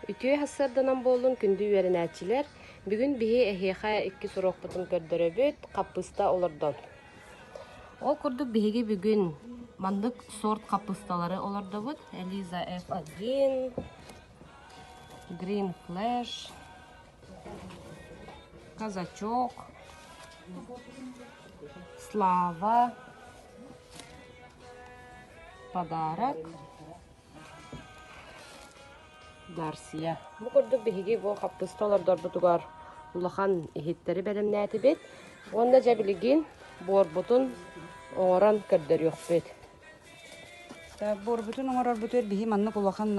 Үтүө сарсыарданан буоллун күндү үөрэнээччилэр! Бүгүн биһи эһиэхэ иккис уруокпутун көрдөрөбүт, хаппыыста олордон. Ол курдук биһиги бүгүн маннык сорт хаппыысталары олордобут. Элиза F1, Green Flash, Казачок, Слава, Подарок, Дарсия. Бу курдук биһиги бу хаппыыста олордорбутугар улахан иһиттэри бэлэмнээтибит. Уонна дьэ билигин буорбутун оҥорон көрдөрүөхпүт. Буорбутун оҥорорбутугар биһи маннык улахан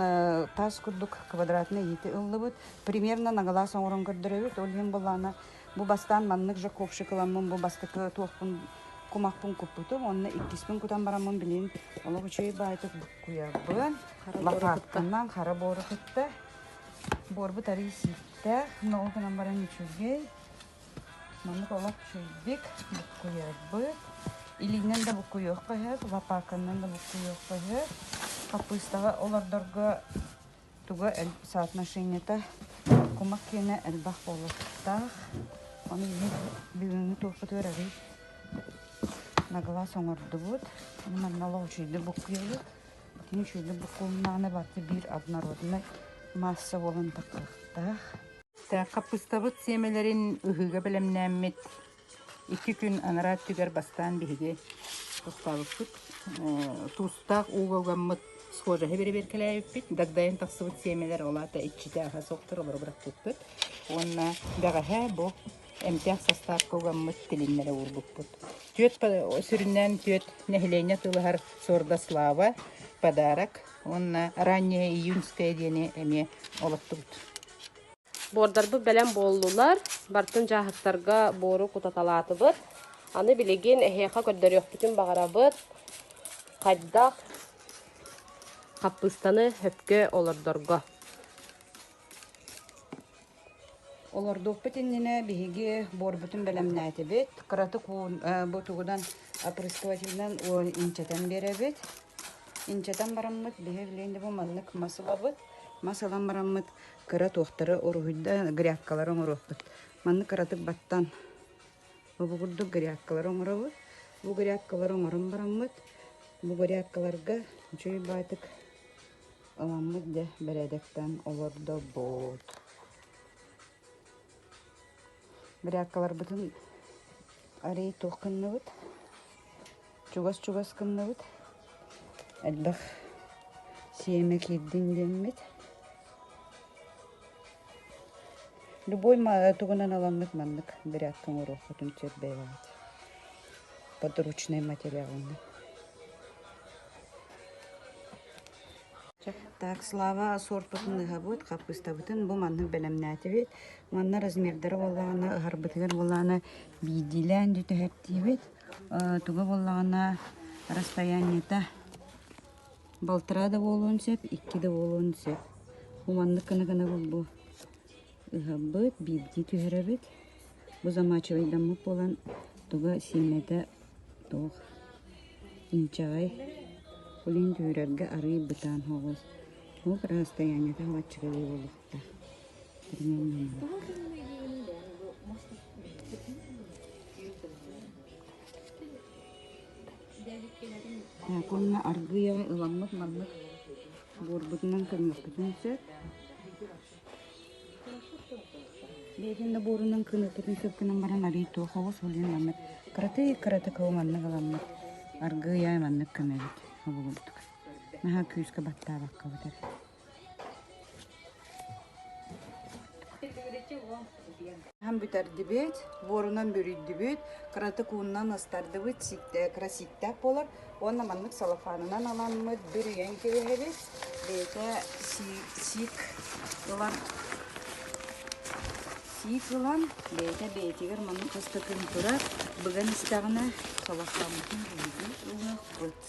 таас курдук квадратный иһити ыллыбыт. Примерно нагалаас оҥорон көрдөрөбүт. Ол иһин буоллаҕына бу бастаан маннык же ковшик ыламмын бу бастакы туохпун кумахпын куппутум. Онно иккиспин кутан бараммын билигин олох үчүгэй баайтык буккуйабын. Лопатканан хара буору кытта. Буорбут арый сииктээх, но ол гынан баран үчүгэй. Маннык олох үчүгэйдик буккуйарбыт. Илиинэн да буккуйуохха сөп, лопатканан да буккуйуохха сөп. Хаппыыстаҕа олордорго туга соотношениета кумах киэнэ элбэх буолуохтаах. Ону бүгүҥҥү туохпутугар арый на глаз оҥордубут. Манна олох үчүгэйдик буккуйабыт. Итини үчүгэйдик буккулуннаҕына барыта биир однороднай масса буолан тахсыахтаах. Хаппыыстабыт сиэмэлэрин ыһыыга бэлэмнээммит икки күн анараа өттүгэр бастаан биһиги тохтообуппут. Туустаах ууга угаммыт схожаһы бэрэбиэркэлээбиппит. Дагдайан тахсыбыт сиэмэлэр ол аата иччитэ аһа суохтар олору бырахпыппыт. Уонна бэҕэһээ бу эмтээх састаапка угаммыт тилиннэрэ уурбуппут. Түөрт сүрүннээн түөрт нэһилиэнньэ тылыһар Сорда Слава, подарок уонна ранняя июньская диэни эмиэ олоттубут. Буордарбыт бэлэм буоллулар, бартын дьааһыктарга буору кутаталаатыбыт. Аны билигин эһиэхэ көрдөрүөхпүтүн баҕарабыт, хайдах хаппыыстаны сөпкө олордорго. Олордуохпут иннинэ биһиги буорбутун бэлэмнээтибит. Кыратык уун бу тугунан опрыскивателинэн инчэтэн биэрэбит. Инчэтэн бараммыт биһи билигин бу маннык мас ылабыт. Мас ылан бараммыт кыра туохтары уруһуйда грядкалары оҥоруохпут. Маннык кыратык баттан бу курдук грядкалары оҥоробут. Бу грядкалары оҥорон бараммыт бу грядкаларга үчүгэй баайтык Ыламмыт дьэ бэрээдэктээн олордобут. Грядкаларбытын арый туох гынныбыт? Чугас-чугас гынныбыт. Элбэх сиэмэ киирдин диэммит. Любой тугунан ыламмыт маннык грядка оҥоруоххутун сөп бэйэҕит. Подручный материалынан. Так, Слава суорпутун ыһабыт, хаппыыстабытын бу маннык бэлэмнээтибит. Манна размердара буоллаҕына, ыһарбытыгар буоллаҕына биирдиилээн түһэртиибит. Туга буоллаҕына расстояниета балтараа да буолуон сөп, икки да буолуон сөп. Бу маннык гына-гына бу ыһабыт, биирдии түһэрэбит. Бу замачивайдаммыт буолан туга сиэмэтэ туох Инчэҕэй, ол иһин түһэрэргэ арыый бытаан соҕус. Ол расстояниета балачча буолуохтаах. Уонна аргыый аҕай ыламмыт маннык буорбутунан көмүөхпүтүн сөп. Бэйэтин да буорунан кыныппытын сөп гынан баран арыый туох оҕус ол иһин маннык кыратый-кыратык ол маннык ыламмыт аргыый аай маннык көмөбүт обулурдук. Наһаа күүскэ баттаабаккабыт эрэ. Аһан бүтэрдибит, буорунан бүрүйдүбүт, кыратык ууннан ыстардыбыт, краситтаах буолар. Уонна маннык салафанынан аламмыт бүрүйэн кэбиһэбит. Бэйэтэ сиик ылан сиик ылан бэйэтэ бэйэтигэр маннык хас да күн турар. Быган истэҕинэ салафаммытын биһиги ылыахпыт.